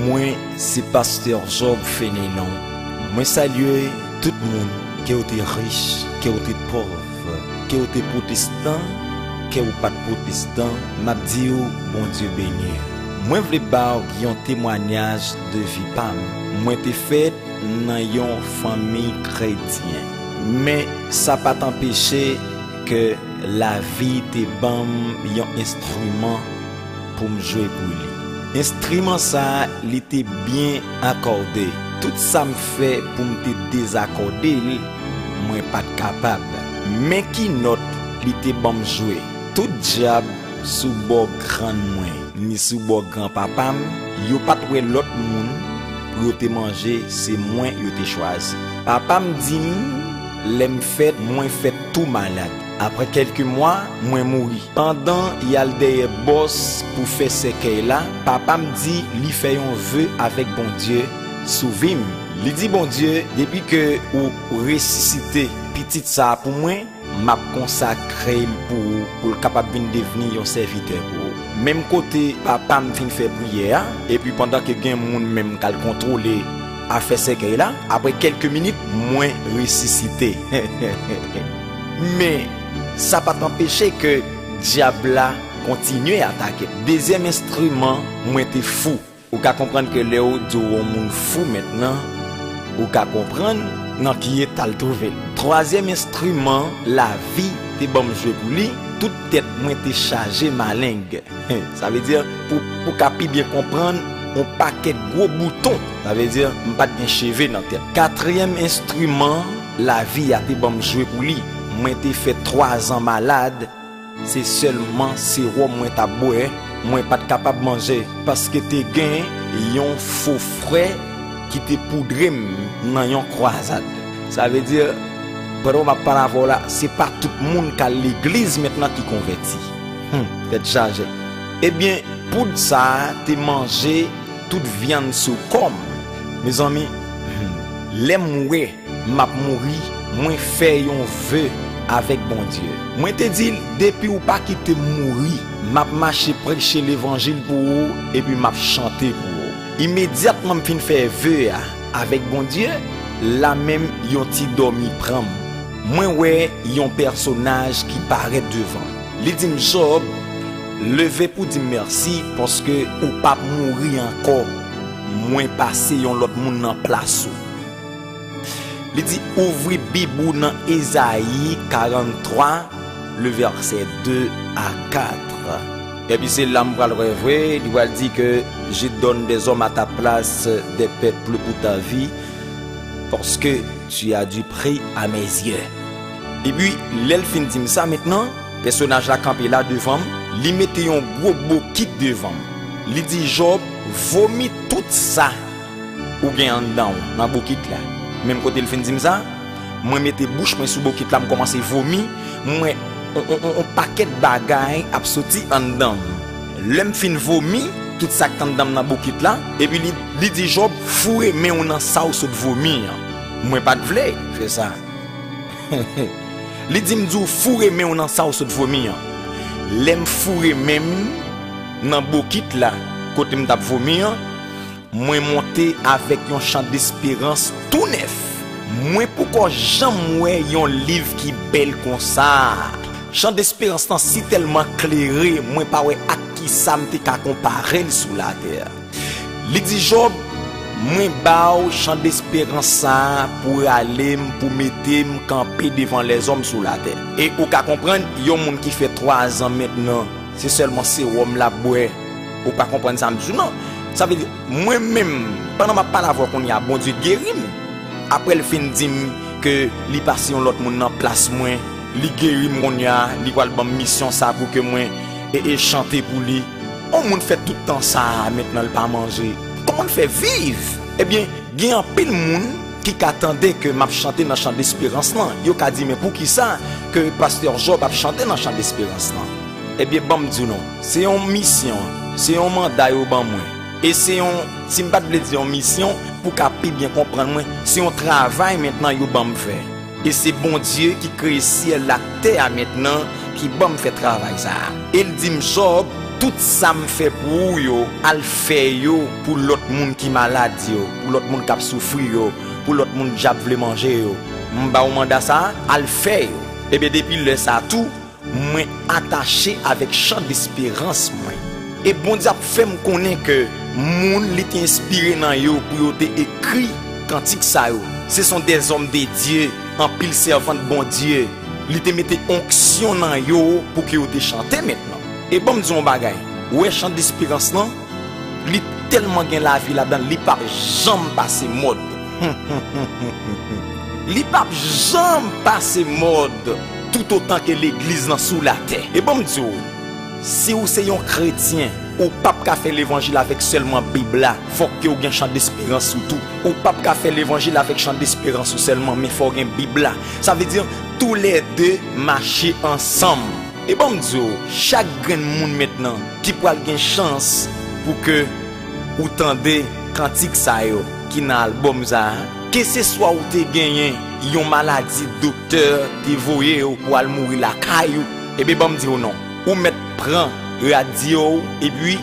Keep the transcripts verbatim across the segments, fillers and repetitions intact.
Mwen se pastè Job Fénénon. Mwen salye tout moun, ke w te rich, ke w te pòv, ke w te pwotestan, ke w pa t pwotestan, m ap di w Bondye beni w. Mwen vle ba w yon temwayaj de vi pa m. Mwen te fèt nan yon fanmi kretyen, men sa pa t anpeche ke lavi te ban m yon enstriman pou m jwe pou li. Enstriman sa a, li te byen akòde. Tout sa m fè pou m te dezakòde l, mwen pa t kapab. Men ki nòt li te ban m jwe. Tout djab sou bò grann mwen, ni sou bò granpapa m, yo pa t wè lòt moun pou yo te manje, se mwen yo te chwazi. Papa m di m, lè m fèt, mwen fèt tou malad. Apre kèlke mwa, mwen mouri. Pandan y al dèyè bòs pou fè sèkèy la, papa m di li fè yon ve avèk Bondye sou vi m. Li di Bondye, depi ke ou resisite pitit sa a pou mwen, m ap konsakre l pou ou, pou l kapab vin devni yon sèvitè pou ou. Menm kote papa m fin fè priyè a, epi pandan ke gen moun menm k al kontwole afè sèkèy la, apre kèlke minit, mwen resisite. Men, sa pa t anpeche ke dyab la kontinye atake m. Dezyèm enstriman, mwen te fou. Ou ka konprann ke lè yo di w yon moun fou mentnan, ou ka konprann nan ki eta l twouve l. Twazyèm enstriman lavi te ban m jwe pou li, tout tèt mwen te chaje maleng. Sa vle di, pou, pou ka pi byen konprann, yon pakèt gwo bouton. Sa vle di, m pa t gen cheve nan tèt. Katriyèm enstriman lavi a te ban m jwe pou li, mwen te fè twa zan malad. Se sèlman sewòm mwen t ap bwè, mwen pa t kapab manje, paske te gen yon fo frè ki te poudre m nan yon kwazad. Sa vle di, pandan m ap pale avè w la, se pa tout moun k al legliz mentnan ki konvèti. Hum, tèt chaje. Ebyen, poud sa a te manje tout vyann sou kò m. Mezanmi, hum, lè m wè m ap mouri, mwen fè yon ve avèk Bondye. Mwen te di l, depi w pa kite m mouri, m ap mache preche levanjil pou ou, epi m ap chante pou ou. Imedyatman m fin fè ve a avèk Bondye, la menm yon ti dòmi pran m. Mwen wè yon pèsonaj ki parèt devan m. Li di m, Jòb, leve pou di m mèsi, paske ou p ap mouri ankò. Mwen pase yon lòt moun nan plas ou. Li di, ouvri Bib ou nan Ezayi karanntrwa, le vèsè de a kat. Epi se la m pral wè vre, li pral di ke, je donne des hommes à ta place, des peuples pour ta vie, parce que tu as du prix à mes yeux. Epi, lè l fin di m sa mentnan, pèsonaj la kanpe la devan m, li mete yon gwo bokit devan m. Li di, Jòb, vomi tout sa ou gen anndan w nan bokit la. Menm kote l fin di m sa, mwen mete bouch mwen sou bokit la, m kòmanse vomi, m wè on, on, on, on pakèt bagay ap soti anndan m. Lè m fin vomi tout sa k t anndan m nan bokit la, epi li, li di Jòb, foure men w nan sa w sot vomi an. Mwen pa t vle fè sa. Li di m di w foure men w nan sa w sot vomi an. Lè m foure men m nan bokit la, kote m t ap vomi an, mwen monte avèk yon chan desperans tou nèf. Mwen poko janm wè yon liv ki bèl konsa. Chan desperans lan si tèlman klere, mwen pa wè ak kisa m te ka konpare l sou latè. Li di Jòb, mwen ba w chan desperans sa a pou rale m, pou mete m kanpe devan lèzòm sou latè. E ou ka konprann, yon moun ki fè twa zan mentnan, se sèlman sewòm l ap bwè. Ou pa konprann sa m di w, non. Sa vle di, mwen menm, pandan m ap pale avè w kounye a, Bondye geri m. Apre l fin di m ke li pase yon lòt moun nan plas mwen, li geri m kounye a, li pral ban m misyon sa pou ke mwen e, e chante pou li. On moun fè tout tan sa a, mentnan l pa manje. Kòman l fè viv? Ebyen, gen anpil moun ki ka tande ke m ap chante nan chan desperans lan. Yo ka di, men poukisa ke pastè Jòb ap chante nan chan desperans lan? Ebyen, ban m di w non, se yon misyon, se yon manda yo ban mwen. E se yon, si m pa t vle di yon misyon, pou w ka pi byen konprann mwen, se yon travay mentnan yo ban m fè. E se Bondye ki kreye syèl ak tè a mentnan ki ban m fè travay sa a. E l di m, Jòb, Tout sa m fè pou ou yo, al fè yo pou lòt moun ki malad yo, pou lòt moun k ap soufri yo, pou lòt moun dyab vle manje yo. M ba w manda sa a, al fè yo. Ebyen, depi lè sa a tou, mwen atache avèk chan desperans mwen. E Bondye ap fè m konnen ke moun li te enspire nan yo pou yo te ekri kantik sa yo, se son dèzòm de Dye, anpil sèvant Bondye. Li te mete onksyon nan yo pou ke yo te chante mentnan. E ban m di w yon bagay, ou wè chan desperans lan, li tèlman gen lavi ladan l, li p ap janm pase mòd. Li p ap janm pase mòd toutotan ke legliz lan sou latè. E ban m di w, si w se yon kretyen, ou p ap ka fè levanjil avèk sèlman Bib la. Fòk ke w gen chan desperans ou tou. Ou p ap ka fè levanjil avèk chan desperans ou sèlman, men fò w gen Bib la. Sa vle di, toulède mache ansanm. E ban m di w, chak grenn moun mentnan ki pral gen chans pou ke ou tande kantik sa yo ki nan albòm sa a, keseswa ou te genyen yon maladi doktè te voye w pou al mouri lakay ou, ebyen ban m di w non. Ou mèt pran radyo w epi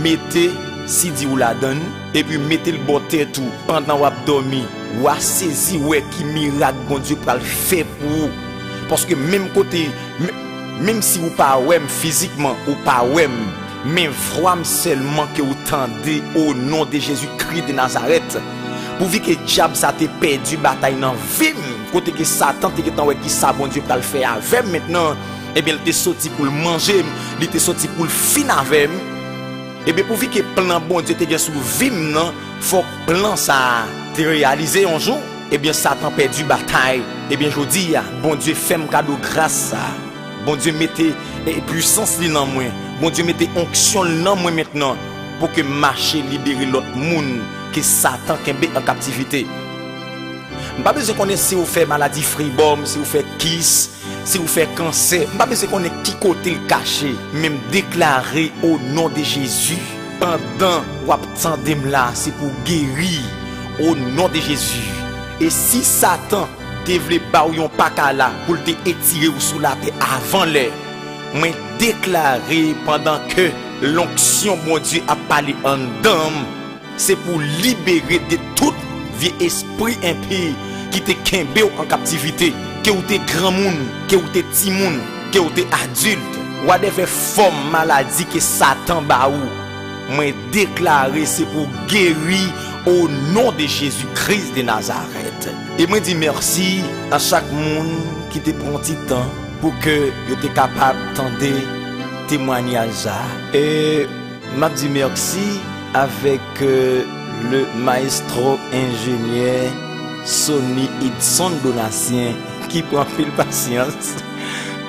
mete sidi w ladan l, epi mete l bò tèt ou pandan w ap dòmi. W a sezi wè ki mirak Bondye pral fè pou ou. Paske menm kote, men- Menm si ou pa wè m fizikman, ou pa wè m, men vwa m sèlman ke ou tande, o non de Jezi Kris de Nazarèt. Pouvi ke dyab sa te pèdi batay nan vi m, kote ke Satan te gentan wè kisa Bondye pral fè avè m mentnan, ebyen, l te soti pou l manje m, li te soti pou l fin avè m. Ebyen, pouvi ke plan Bondye te gen sou vi m nan, fòk plan sa a te reyalize yon jou. Ebyen, Satan pèdi batay. Ebyen, jodi a, Bondye fè m kado gras sa a. Bondye mete, e, pwisans li nan mwen. Bondye mete onksyon l nan mwen mentnan pou ke m mache libere lòt moun ke Satan kenbe an kaptivite. M pa bezwen konnen si w fè maladi fribòm, si w fè kis, si w fè kansè. M pa bezwen konnen ki kote l kache, men m deklare o non de Jezi, pandan w ap tande m la, se pou w geri o non de Jezi. E si Satan te vle ba w yon pakala pou l te etire w sou latè avan lè, mwen deklare pandan ke lonksyon Bondye ap pale anndan m, se pou w libere de tout vye espri enpi ki te kenbe w an kaptivite, ke w te granmoun, ke w te timoun, ke w te adilt, whatever fòm maladi ke Satan ba ou, mwen deklare se pou w geri o non de Jezi Kris de Nazarèt. E mwen di mèsi a chak moun ki te pran ti tan pou ke yo te kapab tande temwanyaj sa a. E m ap di mèsi avèk, euh, le maestro enjenyè Sony Idson Donatien ki pran anpil pasyans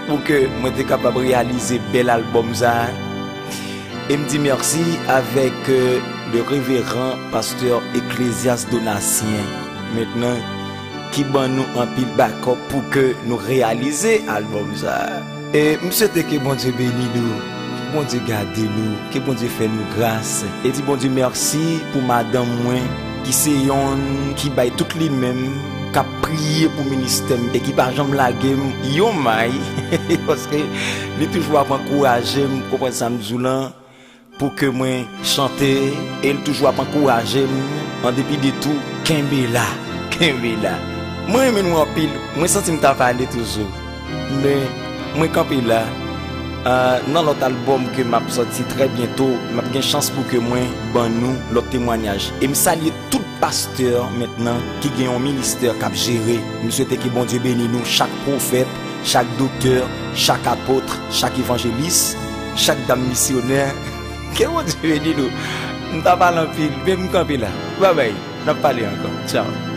pou ke mwen te kapab reyalize bèl albòm sa a. E m di mèsi avèk, euh, le révérend pasteur Ecclésias Donatien, mentnan, ki ban nou anpil bakòp pou ke nou reyalize albòm sa a. E m swete ke Bondye beni nou, ke Bondye gade nou, ke Bondye fè nou gras. E di Bondye mèsi pou madanm mwen, ki se yonn ki bay tout li menm, k ap priye pou ministè m e ki pa janm lage m yon may, paske li toujou ap ankouraje m, konprann sa m di w lan, pou ke mwen chante, e l toujou ap ankouraje m, an depi de tou, kenbe la, kenbe la. Mwen renmen nou anpil, mwen santi m ta pale toujou, men mwen kanpe la. Ah, nan lòt albòm ke m ap sòti trè byento, m ap gen chans pou ke mwen ban nou lòt temwanyaj. E m salye tout pastè mentnan ki gen yon ministè k ap jere. M swete ke Bondye beni nou, chak pwofèt, chak doktè, chak apot, chak evanjelis, chak dam misyonè. Ke Bondye beni nou. M ta pale anpil, men m kanpe la. Babay, n ap pale ankò. Tchaw.